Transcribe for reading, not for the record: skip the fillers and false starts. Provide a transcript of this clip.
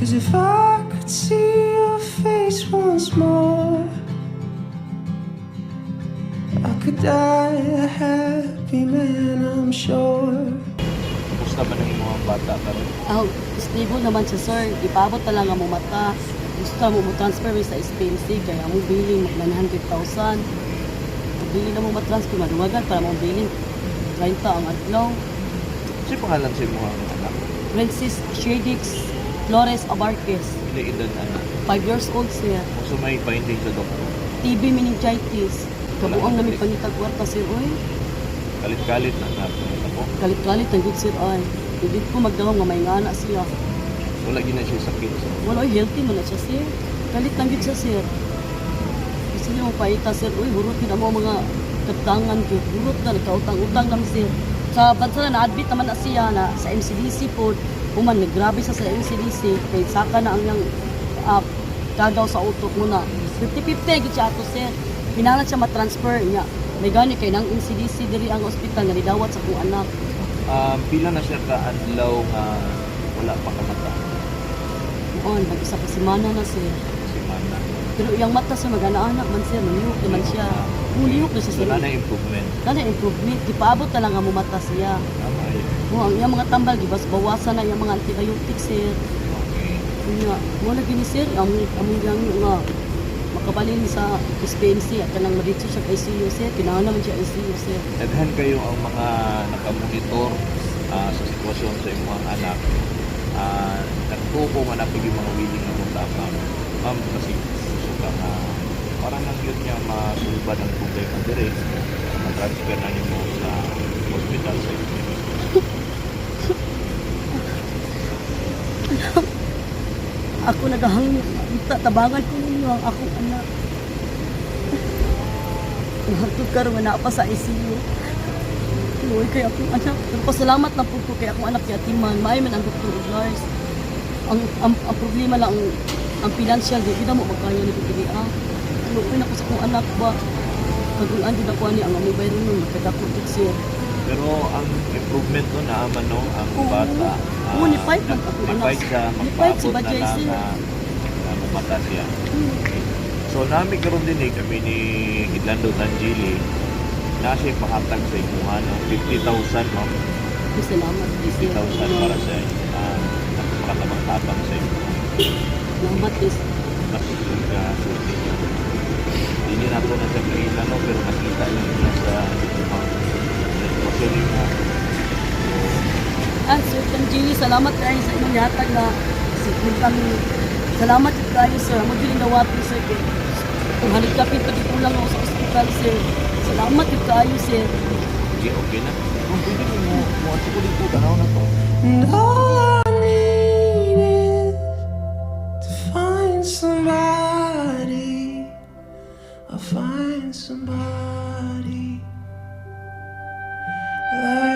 'Cause if I could see your face once more, I could die a happy man, I'm sure. Kumusta man ang imong bata karon? Ah, stable naman siya, sir. Ipaabot na lang ang mata. Gusto mo mo transfer sa SPMC kaya among billing mag 900,000. Dili na mo ma-transfer, maduwagan para mo billing. 30 ang adlaw. Unsay pangalan sa imong anak? Princess Shadix Flores Abarquez. Pila edad ana? 5 years old siya. Unsa may finding sa doktor? TB meningitis. Kabuang nami pangitag kwarta, sir, oy. Kalit-kalit na na ako. Kalit-kalit ang good, sir, ay. Hindi ko magdawang nga may ngana siya. Wala gyud na siya sakit sa Wala, oy, healthy man na siya, sir. Kalit lang gyud siya, sir. Gusto niyo mo paita, sir. Uy, hurot yun ang mga kaptangan gyud. Hurot na, nagkautang-utang lang, sir. Sa bansa na, na-admit naman na siya na sa MCDC po. Human, naggrabe siya sa MCDC. Kay saka na ang iyang kagaw sa utok mo na. 50-50, gyud siya ato, sir. Kinahanglan siya matransfer niya. May gani kay nang MCDC diri ang ospital nga nidawat sa akong anak. Pila na siya ka adlaw nga wala pa kamata? Noon, mag-isa pa semana na, sir. Semana. Pero iyang mata sa mag-ana-anak man, sir, manlihok naman siya. Mulihok na siya, So sir. na na improvement. Kana improvement, gipaabot na lang ang mumata siya. Tama eh. Mo ang iyang mga tambal gibas bawasan na iyang mga antibiotics, sir. Okay. Unya, mo lagi ni sir ang among yang nga makabalin sa SPMC at kanang maditso siya kay ICU, sir. Kinahanglan naman siya ICU, sir. Daghan kayo ang mga nakamonitor sa sitwasyon sa imong anak. Nagtuko nga napig yung mga willing na mutapang. Ma'am, kasi gusto ka nga para lang yun niya masulbad ang problema dire. Ma-transfer na nimo sa hospital sa SPMC. Ako nagahangyo, tabangan ko ninyo ang akong anak. Hantod karon nga naa pa sa ICU. Luoy kay akong anak. Pero pasalamat na pud ko kay akong anak yatiman. Maayo man ang doktor ug nurse. Ang problema lang ang financial, di gid mo makaya ni diri ah. Luoy na ko sa akong anak ba. Kagulan jud ako ani ang among bayron nun nakadako jud, sir. Pero ang improvement no naaman no ang Oo. bata. Oo, ni-fight man ako, anak. Ni-fight siya, Ni-fight si magpaabot na Bajay, lang sir. na mumata siya. So nami karon din eh, kami ni Idlando Tangili na siya pahatag sa imuha no 50,000, ma'am. Salamat kay sir. 50,000 para sa makatabang-tabang sa imo. Salamat kay sir. Mas ka sulti niyo. Hindi niyo nato na siya kaila no pero nakita lang niya sa imuha. Sa sitwasyon nimo. So, Ah, Sir Tanjili, salamat kayo sa inyong yatag na kang salamat jud kayo, sir. Amo jud dawaton, sir, kay kung halid kapit pag kulang ako sa ospital, sir. Salamat jud kayo, sir. Sige, okay na. Kung pwede mo mo at ko dito, tanaw na to. And all I need is to find somebody. I'll find somebody like